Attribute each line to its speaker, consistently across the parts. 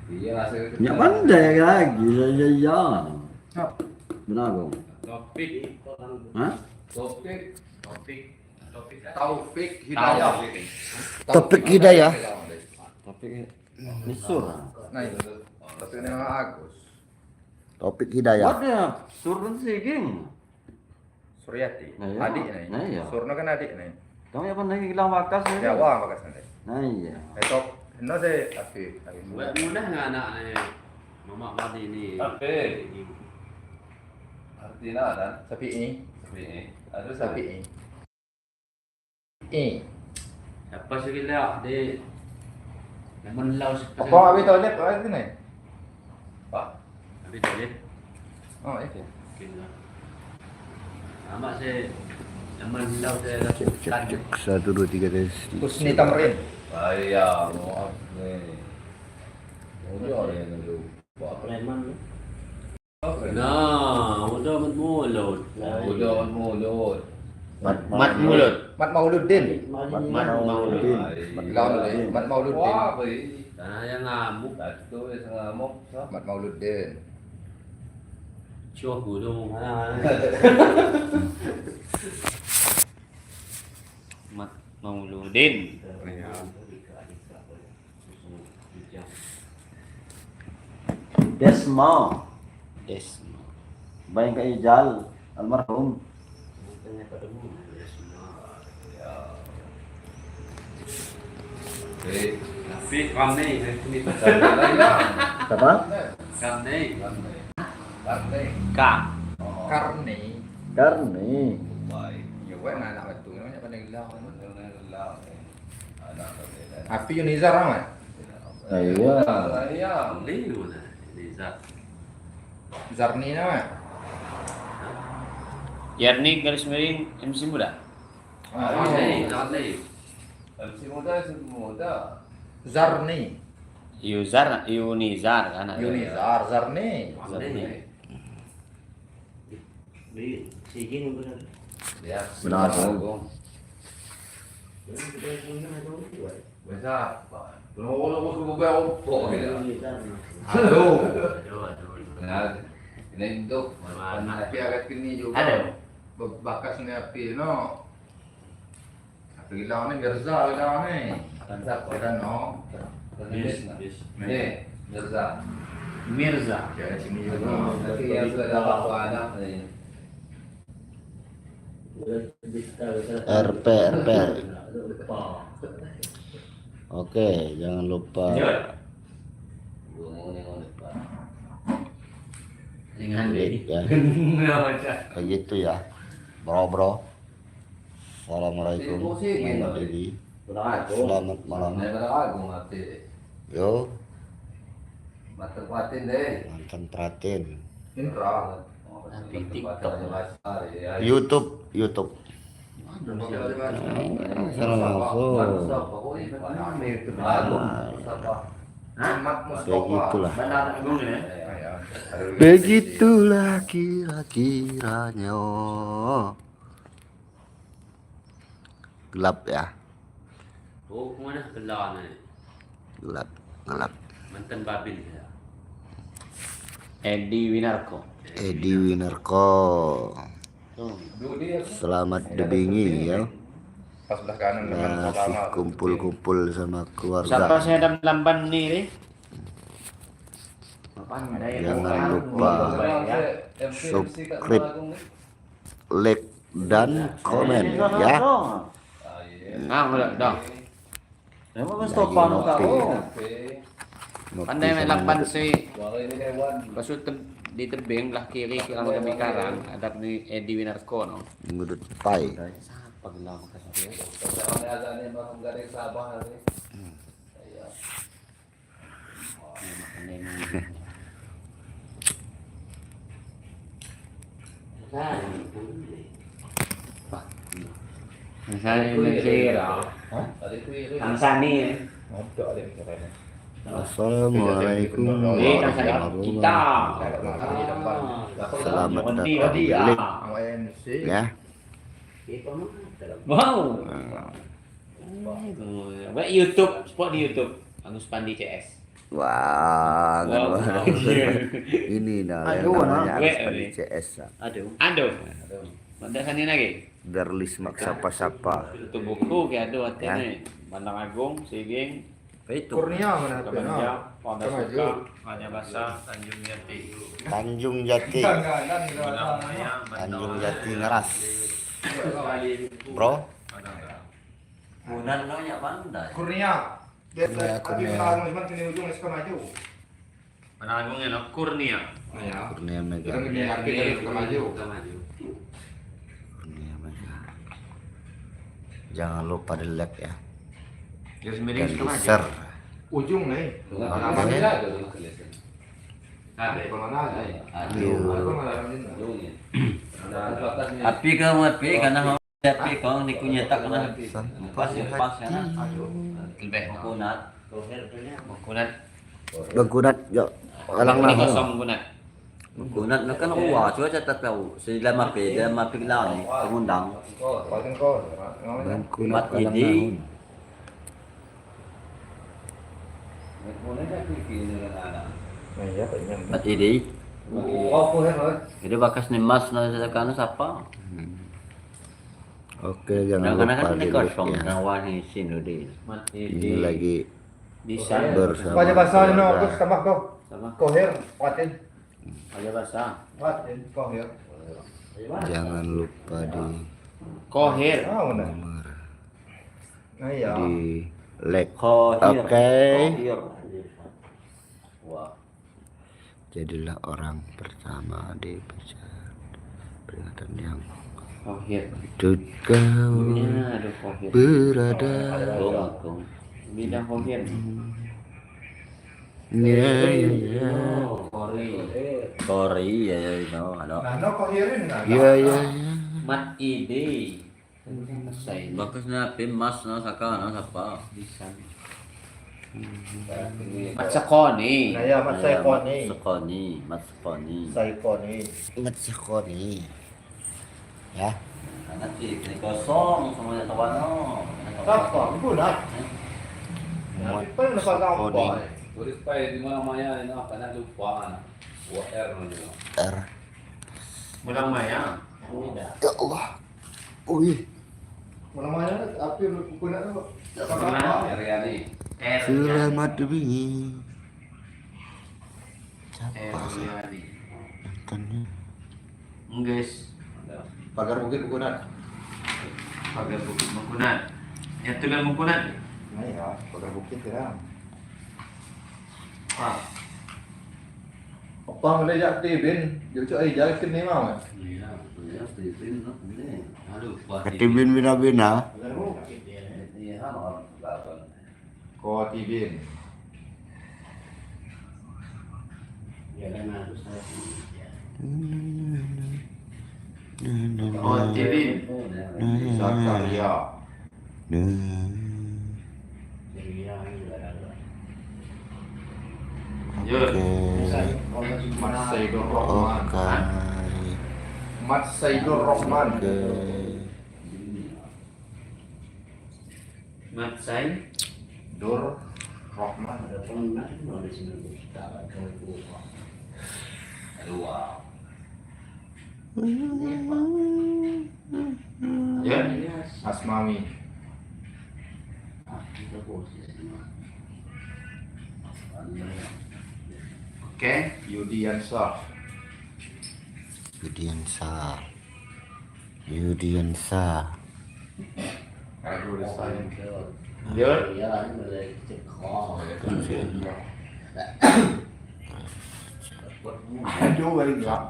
Speaker 1: Iya, saya
Speaker 2: Ya pandai lagi saya ya. Benar kok.
Speaker 3: Topik.
Speaker 2: Hah?
Speaker 1: Topik.
Speaker 3: Topik. Topik.
Speaker 1: Taufik Hidayah.
Speaker 4: Taufik Hidayah.
Speaker 2: Topik Misur.
Speaker 1: Nah itu. Tapi ini Agus.
Speaker 4: Topik Hidayah.
Speaker 2: Ada surun siging.
Speaker 1: Suryati.
Speaker 2: Nah, iya.
Speaker 1: Adik nih.
Speaker 2: Nah, iya.
Speaker 1: Surno kan adik nih.
Speaker 2: Kamu yang pandai gilang bakas nih.
Speaker 1: Ya wah bakas nanti.
Speaker 2: Nah iya.
Speaker 1: Esok no saya tapi
Speaker 3: Buat mudah nggak anak ni? Mamak madi ni.
Speaker 5: Tapi. Artinya kan?
Speaker 1: Sapi ini.
Speaker 5: Sapi ini. Ada
Speaker 1: Sapi ini. Ini.
Speaker 3: Siapa sih gila di Melau
Speaker 1: Apa abi toilet apa itu nih? Pak.
Speaker 3: Abi toilet.
Speaker 1: Oh itu.
Speaker 3: Okey lah. Amak saya melau saya
Speaker 4: Cek cek cek. 1 2 3 tes.
Speaker 1: Husni Tamrin.
Speaker 5: Ayah, maaf nih. Udah ada yang lupa.
Speaker 6: Preman.
Speaker 3: Nah, udah mat mulut.
Speaker 5: Udah mulut.
Speaker 6: Mat mulut.
Speaker 1: Mat Mauludin.
Speaker 6: Mat Mauludin.
Speaker 1: Lawan Mat Mauludin.
Speaker 5: Wah, baik.
Speaker 3: Tanah yang ngamuk.
Speaker 5: Satu yang ngamuk.
Speaker 1: Mat Mauludin.
Speaker 3: Cuah gulung.
Speaker 6: Mat Mauludin.
Speaker 2: Desma.
Speaker 6: Desma.
Speaker 2: Bayang ke Ijal almarhum.
Speaker 5: Oke.
Speaker 3: Tapi kami ni
Speaker 2: Siapa?
Speaker 3: kami.
Speaker 5: Karni.
Speaker 6: K.
Speaker 1: Karni.
Speaker 2: Karni.
Speaker 5: Baik.
Speaker 1: Ya gue anak batu namanya pandai gelar.
Speaker 5: Anak
Speaker 1: Api Yunizar nama.
Speaker 2: Iya.
Speaker 5: Iya.
Speaker 3: Beli mana? Nizar.
Speaker 1: Zarni nama.
Speaker 6: Yarni garis miring MC muda.
Speaker 3: Zarni, Zarni.
Speaker 5: MC muda, MC muda.
Speaker 1: Zarni.
Speaker 6: Yuzar, Yunizar kan ada.
Speaker 1: Yunizar Zarni.
Speaker 6: Zarni.
Speaker 3: Beli
Speaker 6: Sigin benar.
Speaker 5: Ya.
Speaker 2: Benar.
Speaker 5: Bisa. Belum
Speaker 1: Aduh.
Speaker 3: Aduh, aduh.
Speaker 5: Nah, ini untuk
Speaker 1: Api agak kini juga.
Speaker 6: Ada.
Speaker 1: Bakas ni api no. Api gila ni Mirza gila ni.
Speaker 5: Siapa?
Speaker 1: Kira no.
Speaker 3: Bis, bis.
Speaker 5: Nih, Mirza.
Speaker 6: Mirza.
Speaker 1: Kira sini juga.
Speaker 5: Tapi yang sudah dapat anak nih.
Speaker 4: RP RP. Oke, jangan lupa
Speaker 6: Dengan
Speaker 4: klik ya. Kayak gitu ya. Bro bro. Assalamualaikum. Selamat pagi. Selamat malam. Yo,
Speaker 5: Mantan deh.
Speaker 4: mantan pratin.
Speaker 1: Indra.
Speaker 4: YouTube, YouTube. Salah langsung.
Speaker 1: Ahmad Mustafa.
Speaker 4: Begitulah.
Speaker 6: Benar agung ya.
Speaker 4: Begitulah kira-kiranya. Gelap ya,
Speaker 3: Oh, mana belah ni?
Speaker 4: gelap, gelap.
Speaker 3: Mantan babil ya.
Speaker 6: Edi Winarko.
Speaker 4: Edi Winarko. Selamat debingi ya.
Speaker 1: Pas sebelah kanan depan
Speaker 4: Masih
Speaker 1: pertama.
Speaker 4: kumpul-kumpul sama
Speaker 6: Siapa
Speaker 4: keluarga.
Speaker 6: saya dalam lamban nih? Ri?
Speaker 4: Jangan lupa subscribe, like dan komen ya.
Speaker 6: Ah, udah, dah.
Speaker 2: Emang
Speaker 4: Lagi
Speaker 2: Mustafa nu
Speaker 4: ngopi.
Speaker 2: kau.
Speaker 4: Ngopi
Speaker 6: Pandai main
Speaker 4: sama
Speaker 6: lamban si. Pasal di tebing belah kiri kirang kami karang ada ni Edi Winarko no.
Speaker 4: ngudut pai.
Speaker 6: Siapa gelar kasih dia? Misalnya Indonesia, Tangsani ya.
Speaker 1: Ngobrol ada misalnya.
Speaker 4: Assalamualaikum
Speaker 6: Eh, Tangsani kita.
Speaker 4: warahmatullahi. Selamat
Speaker 6: Nanti,
Speaker 4: datang di
Speaker 6: ya.
Speaker 4: like
Speaker 1: Sama MC.
Speaker 4: ya.
Speaker 6: Wow. Web YouTube, spot di YouTube. Agus Pandi CS.
Speaker 4: Wah, ini nah yang namanya Aris CS.
Speaker 2: Aduh.
Speaker 6: Aduh. Mana sani lagi?
Speaker 4: Darlis maksa sapa.
Speaker 6: Itu buku ke aduh nih. Bandar Agung, Siging,
Speaker 2: Itu.
Speaker 1: Kurnia mana HP
Speaker 6: Kemenja, Padasuka, Raja Basa, Tanjung Jati.
Speaker 4: Tanjung Jati. Tanjung Jati Ngeras. Bro.
Speaker 2: Munan no ya pandai.
Speaker 1: Kurnia. Dia
Speaker 4: Kurnia,
Speaker 1: tapi
Speaker 4: Kurnia.
Speaker 1: kalau cuma kini ujung suka maju.
Speaker 6: Bandar Agung ya, no? Kurnia.
Speaker 1: Nah ya.
Speaker 4: Kurnia Mega.
Speaker 1: Kita kini HP dia suka maju.
Speaker 4: Kurnia Mega. Jangan lupa di like ya.
Speaker 6: Garis miring
Speaker 4: Dan
Speaker 6: suka
Speaker 4: di
Speaker 6: maju.
Speaker 4: share.
Speaker 1: Ujung nih.
Speaker 4: Oke.
Speaker 6: Ada.
Speaker 4: Aduh.
Speaker 2: Api kau api karena api kau ni kunyetak karena pas pas karena
Speaker 6: Lebih.
Speaker 2: kunat.
Speaker 6: Mengkunat.
Speaker 4: Bangkunat yo. Alang
Speaker 6: Ini
Speaker 4: lah.
Speaker 6: kosong mengkunat.
Speaker 2: Kunat nak kan uang cuba catat tahu. Sila mapi dia mapi lah ni pengundang.
Speaker 4: Bangkunat
Speaker 2: Mat
Speaker 4: alang
Speaker 2: ini.
Speaker 4: nahun.
Speaker 2: Mat ini. Jadi bakas ni mas na sa siapa?
Speaker 4: Oke, jangan
Speaker 2: Nah, karena
Speaker 4: lupa
Speaker 2: kan
Speaker 4: di
Speaker 2: ni
Speaker 4: like
Speaker 2: kosong
Speaker 4: ya.
Speaker 2: nawar ni sini di.
Speaker 6: Mat
Speaker 4: Ini
Speaker 6: ini
Speaker 4: lagi
Speaker 6: Bisa.
Speaker 4: bersama
Speaker 1: Wajah basah ni no,
Speaker 4: keluarga.
Speaker 1: terus tambah kau.
Speaker 6: Sama.
Speaker 1: Kohir, watin.
Speaker 6: Wajah basah.
Speaker 1: Watin, kohir.
Speaker 4: Jangan lupa di
Speaker 6: Kohir.
Speaker 1: Ah, mana?
Speaker 4: nomor
Speaker 1: Nah, iya.
Speaker 4: di like.
Speaker 2: Kohir.
Speaker 4: Oke.
Speaker 2: Kohir. Wah.
Speaker 4: Jadilah orang pertama di peringatan yang
Speaker 6: Kohir.
Speaker 4: kau
Speaker 6: Ya, aduh kohir.
Speaker 4: berada.
Speaker 2: Gong gong.
Speaker 6: Bidang kohir.
Speaker 4: Ya ya ya.
Speaker 6: Kori.
Speaker 2: Kori ya ya no ano.
Speaker 1: Nah, no kohirin nah.
Speaker 4: Ya ya ya.
Speaker 6: Mat ide. Saya
Speaker 2: Bagus na api mas na saka na sapa.
Speaker 6: bisa. Mat sekoni.
Speaker 1: Nah, ya, mat saikoni.
Speaker 2: Sekoni, mat sekoni.
Speaker 1: Saikoni.
Speaker 4: Matsikoni. Ya.
Speaker 2: Karena sih ini kosong semuanya tawa no.
Speaker 1: Apa? Guna. Apa yang nak
Speaker 4: Matsikoni.
Speaker 5: Tulis pa di mana maya ini apa nak lupa. Wa R ni.
Speaker 4: R.
Speaker 6: Mulang maya.
Speaker 4: Ya Allah. Wih.
Speaker 1: Mana-mana api lu guna tu.
Speaker 6: Pernah.
Speaker 5: Riani.
Speaker 6: R.
Speaker 4: Selamat wingi.
Speaker 6: R.
Speaker 4: Siapa sih nontonnya?
Speaker 6: Guys.
Speaker 1: Pagar bukit Bukunat.
Speaker 6: Pagar bukit Mengkunat. Ya tulang Mengkunat.
Speaker 1: Nah ya, pagar bukit ya.
Speaker 6: Ah.
Speaker 1: Apa boleh jak tibin? Dia cak eh jalan kene mau.
Speaker 3: Iya,
Speaker 2: Ya, Filipin no. Ini.
Speaker 3: lupa.
Speaker 4: Ketibin bina-bina.
Speaker 2: Iya, ano
Speaker 1: Ko tibin.
Speaker 6: Oh, tibin.
Speaker 1: Zakaria.
Speaker 6: Yo.
Speaker 4: Oke.
Speaker 1: Mat Saidur Rahman.
Speaker 4: Oke.
Speaker 1: Mat Saidur Rahman.
Speaker 4: Oke.
Speaker 6: Mat Sai.
Speaker 1: Dur Rahman.
Speaker 6: Ya.
Speaker 1: Asmawi.
Speaker 6: Oke.
Speaker 1: Yudiansah.
Speaker 4: Yudiansa. Yudiansa.
Speaker 1: Aduh, desain.
Speaker 6: Yo.
Speaker 1: Aduh, enggak.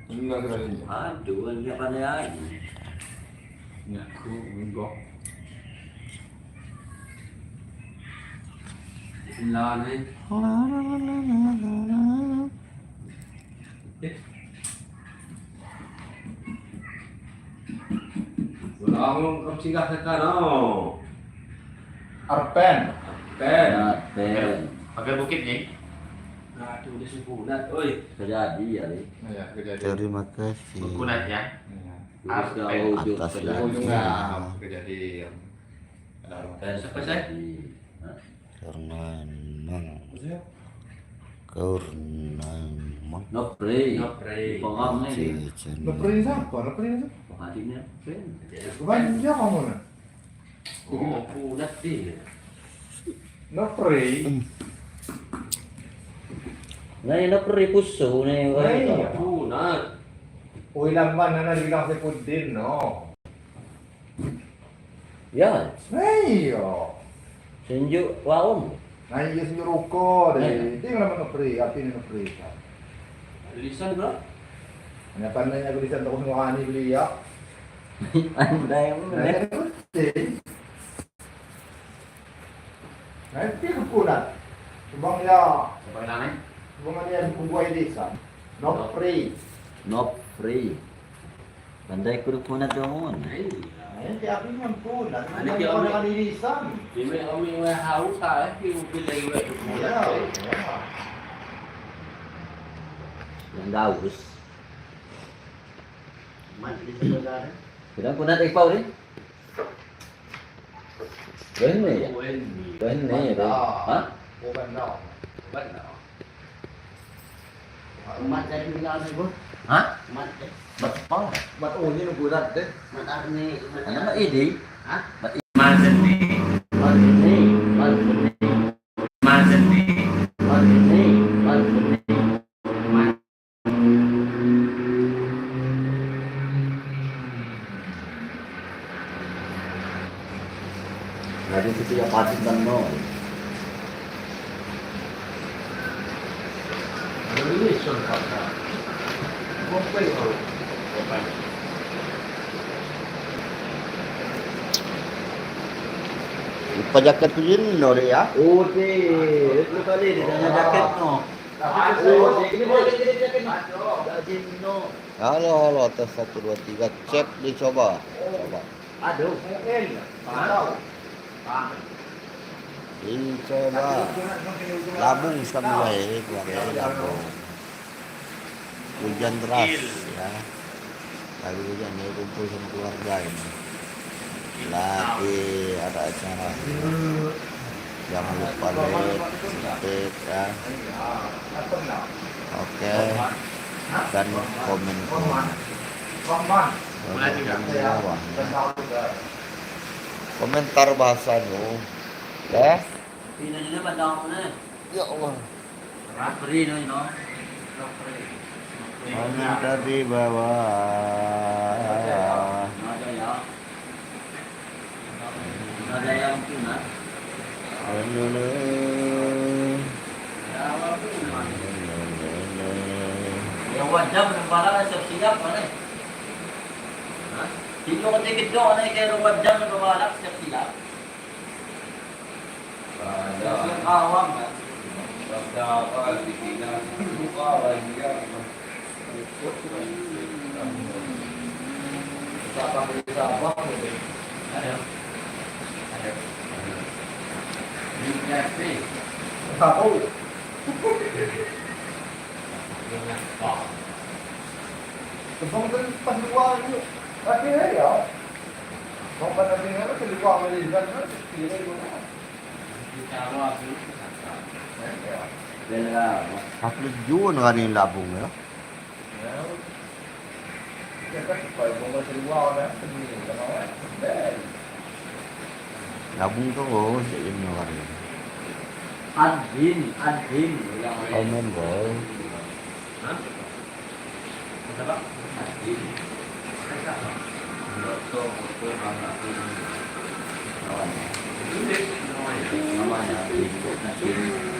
Speaker 1: Enggak kali.
Speaker 2: Aduh, ini apa nih?
Speaker 1: Aku enggak.
Speaker 3: Lah ni. Wala akong kapsiga sa kano.
Speaker 1: Arpen.
Speaker 3: Pen.
Speaker 2: Pen.
Speaker 6: Pagar bukit nih.
Speaker 3: Aduh, dia sunat, oi.
Speaker 2: Terjadi ya, nih.
Speaker 1: Ya, kejadian.
Speaker 4: Terima kasih
Speaker 6: Mengkunat ya.
Speaker 1: Ya.
Speaker 4: atas like-nya
Speaker 1: Kejadian.
Speaker 2: Pen
Speaker 6: Siapa, saya?
Speaker 4: karena memang Kurnama.
Speaker 2: Nopri.
Speaker 3: Nopri.
Speaker 2: Pengam ni.
Speaker 1: Nopri siapa? Nopri siapa?
Speaker 2: Adiknya.
Speaker 1: Banyak kamu nak.
Speaker 3: Oh, kunat dia.
Speaker 1: Nopri.
Speaker 2: Nah, nopri pusu ni.
Speaker 1: Iya.
Speaker 3: Kunat.
Speaker 1: Oh, ilang mana na bilang si Pudin, no?
Speaker 2: Ya,
Speaker 1: Ayo.
Speaker 2: senjuk waung.
Speaker 1: Nah, iya senjuk rokok deh. Dia nggak nopri, apa ini nopri?
Speaker 3: Lisan bro.
Speaker 1: Hanya pandainya tulisan terus ngani beli ya.
Speaker 2: Pandai
Speaker 1: Nah, Nanti kekunan. Subang ya.
Speaker 3: Siapa kenal ni?
Speaker 1: Subang ya buai desa. Nopri.
Speaker 2: Nopri. Pandai kudu kunat dong.
Speaker 1: Nanti aku mampu. Nanti
Speaker 3: Nanti
Speaker 1: aku
Speaker 3: aku-
Speaker 1: akan dirisan.
Speaker 3: Ini kami haus ah, eh, pilih
Speaker 1: Ya.
Speaker 2: Yang daus. Kira kunat ikpau ni? Benar ya? Benar ya? Ha?
Speaker 1: Bukan dah.
Speaker 7: Mat dari bilang saya, Bu.
Speaker 2: Ha?
Speaker 7: Mat eh.
Speaker 2: Betul.
Speaker 1: Mat oh ini nunggu deh.
Speaker 7: Mat arni.
Speaker 2: Ana mak idi.
Speaker 7: Hah?
Speaker 2: Mak idi.
Speaker 3: Mazeni.
Speaker 2: Mazeni. Mazeni.
Speaker 3: Mazeni.
Speaker 2: Mazeni. Mazeni. Lagi itu ya pasti no.
Speaker 4: Ipa jaket tu jin no dia.
Speaker 2: Oh, itu kali dia tanya jaket no. Oh, ini boleh jadi jaket no. Jaket no.
Speaker 4: Halo halo tes 1 2 3 cek dicoba. Coba.
Speaker 2: Aduh.
Speaker 4: Dicoba. Labung sama ya, keluarga labung. Hujan deras ya. Lagi hujan ya kumpul sama keluarga ini. Lagi ada acara. Jangan lupa like, subscribe ya. Oke. Dan komen komen. Di bawah ya. Komentar bahasa nu. Ya. Ya Allah. Komentar di bawah.
Speaker 2: Ada ya. Ada yang kunat. Yang wajah menembara siap-siap mana? Sino ka tikit do ano kay wajah nagbabalak siap-siap. Siap awam ba? Ada. Ada.
Speaker 1: Tahu. Sebab kan panduan ni. Tapi ya. Bang panduan ni keluar dari sana, kira guna.
Speaker 2: Bela.
Speaker 4: Aku jual kan ini labung ya. Labung tu oh, saya ini kan.
Speaker 2: Adin, adin.
Speaker 4: Komen bro.
Speaker 3: Hah? Apa? Adin.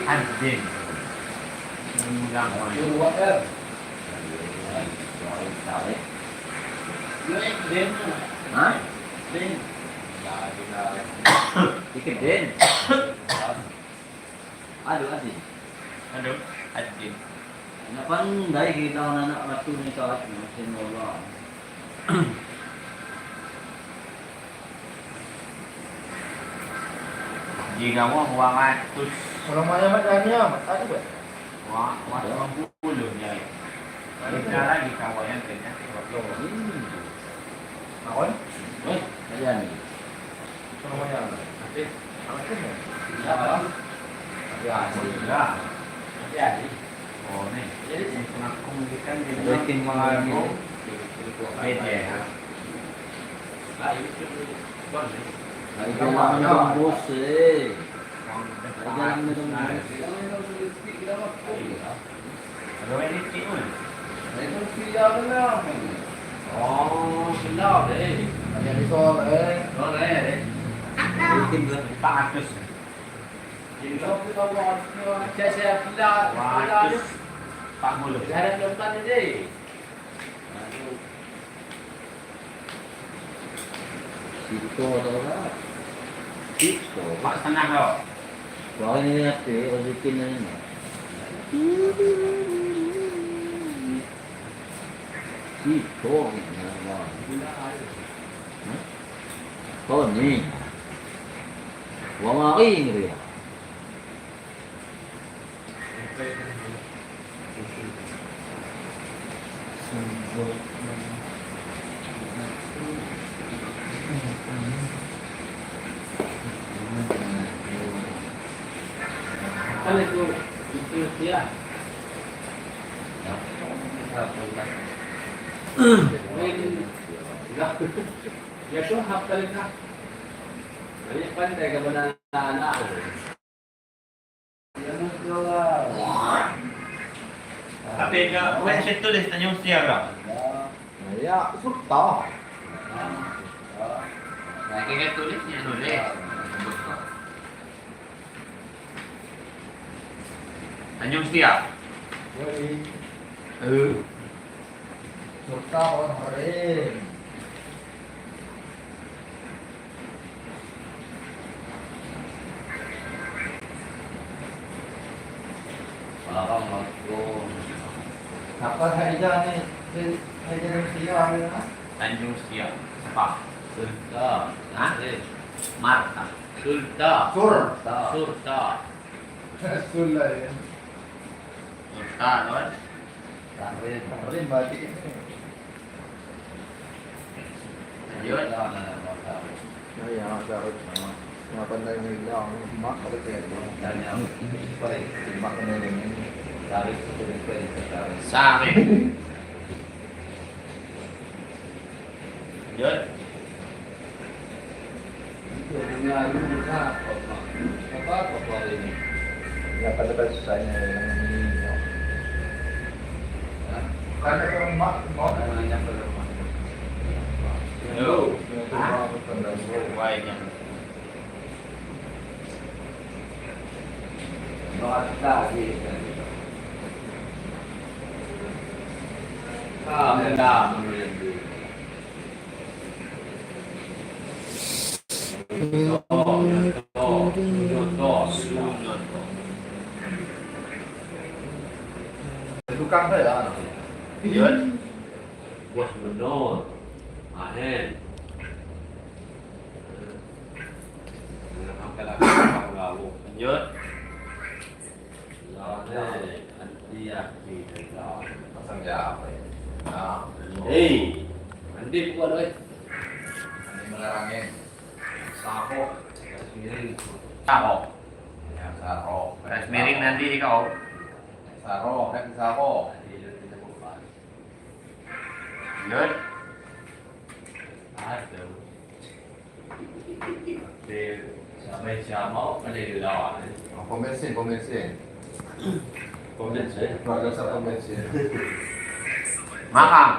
Speaker 3: Adin.
Speaker 2: Hah? Din. Dikit din. Aduh, adin.
Speaker 3: Aduh, adin.
Speaker 2: Napandai kita na nak matu ni saat mesin bola.
Speaker 3: Jika mau 200.
Speaker 1: Orang mana macam ni ah, tak ada.
Speaker 3: Wah, wah, 50 ya. Kita lagi kawan yang kena.
Speaker 1: Kawan?
Speaker 2: Eh, kaya ni.
Speaker 1: Orang mana?
Speaker 3: Nanti.
Speaker 1: Macam ni.
Speaker 2: Siapa?
Speaker 1: Ya,
Speaker 3: Ya. Ya. Oh nih.
Speaker 2: Bikin malam.
Speaker 3: Beda.
Speaker 2: Ay, jalan ng bus eh. Ay, jalan ng bus.
Speaker 5: Oh, sila deh.
Speaker 1: Ada di sol eh.
Speaker 5: Oh, deh.
Speaker 2: Bikin lah.
Speaker 3: 400.
Speaker 5: Saya pula.
Speaker 3: 440.
Speaker 5: Ada depan deh.
Speaker 2: Sito atau apa? Sito.
Speaker 3: 4,5 loh.
Speaker 2: Wah ini nanti, bikin ini. Sito ni. Oh ni. Wah mari ni dia.
Speaker 5: Kan itu dia. Ya tu hafal ka. Banyak pandai ke anak.
Speaker 3: Tapi ke website tulis Tanjung Setia kah?
Speaker 1: Ya, surta.
Speaker 6: Nah, kayak tulisnya nulis. Tanjung Setia.
Speaker 1: Yoi. Surta orang keren.
Speaker 5: Parang aku.
Speaker 1: Apa Haija ni? Haija ni Setia ni.
Speaker 3: Tanjung Setia. Siapa?
Speaker 5: Sulta.
Speaker 6: Hah? Marta.
Speaker 5: Sulta.
Speaker 1: Surta.
Speaker 5: Surta.
Speaker 1: Sulah ya.
Speaker 6: Surta, kan?
Speaker 1: Keren berarti ini.
Speaker 6: Lanjut.
Speaker 1: Ya, harus sama. Cuma pandai bilang, mak kalau tidak Mak kena ini.
Speaker 6: Sari. Lanjut.
Speaker 1: Ya pada pada susahnya yang ini. Karena kalau mak mau
Speaker 6: Yo.
Speaker 1: Wah, Tukang saya.
Speaker 6: Lanjut.
Speaker 5: Bos menor. Ahen.
Speaker 6: Lanjut.
Speaker 1: Pasang ya apa ya? Nah,
Speaker 5: Hei, mandi bukan oi.
Speaker 1: ini melarangin. Sako.
Speaker 5: Miring.
Speaker 6: Saro.
Speaker 1: Ya, saro.
Speaker 6: Garis miring nanti kau.
Speaker 1: Saro, kan saro.
Speaker 6: Lanjut.
Speaker 5: Aduh. Sampai siapa ada di lawan.
Speaker 1: Pom bensin, pom bensin.
Speaker 5: Pom bensin.
Speaker 1: Keluarga saya pom bensin.
Speaker 6: Makan.